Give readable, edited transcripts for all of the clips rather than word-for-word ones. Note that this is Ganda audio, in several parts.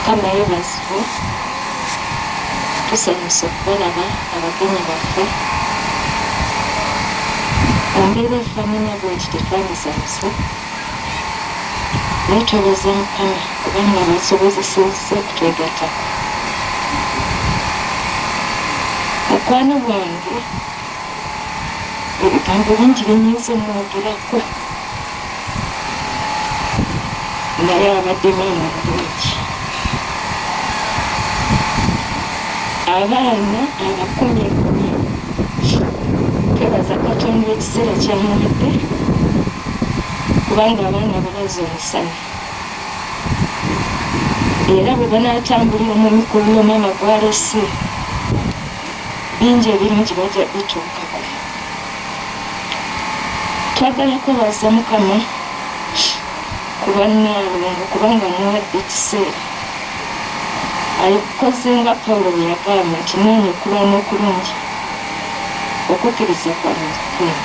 Mukama yebazibwe, tusanyuse okubalaba abagenyi baffe. Mu mbeera efaanana bweti tetwandisanyuse, naye twebaza Mukama kubanga abasobozesezza okutwegattako. Mukwano gwange ebigambo bingi byenyinza omwogerako naye abadde maama mulungi. Abaana abakumyekumye twebaza Katonda ekiseera kyamuwadde kubanga abaana balaze omusana era bwe banaatambulira mu mikuliro maama gwalese bingi ebirungi bajja bituukako. Twagala kwebaza Mukama ku lwa Nnaalongo kubanga amuwadde ekiseera. Akoze nga Pawulo bwe yagamba nti noonya okulwana okulungi, okukkiriza kwange nkukuumye.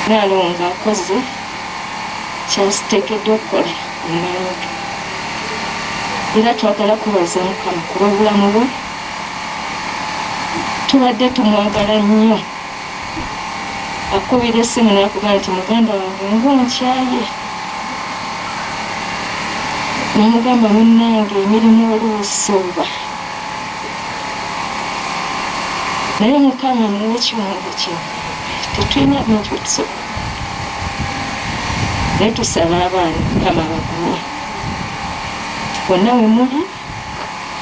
Nnaalongo akoze ky'ateekeddwa okukola mu maanyi ge. Era twagala kwebaza Mukama ku lw'obulamu bwe. Tubadde tumwagala nnyo. Akubira essimu n'akugamba nti muganda wange ng'onkyaye. N'omugamba munnange emirimu oluusi oba. Naye Mukama amuwe ekiwundu ky'emirembe. Tetulina bingi bye tusobola naye tusaba abaana Mukama abagumye. Wonna we muli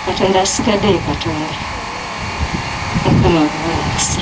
Katonda asigadde ye Katonda. Mukama abawe omukisa.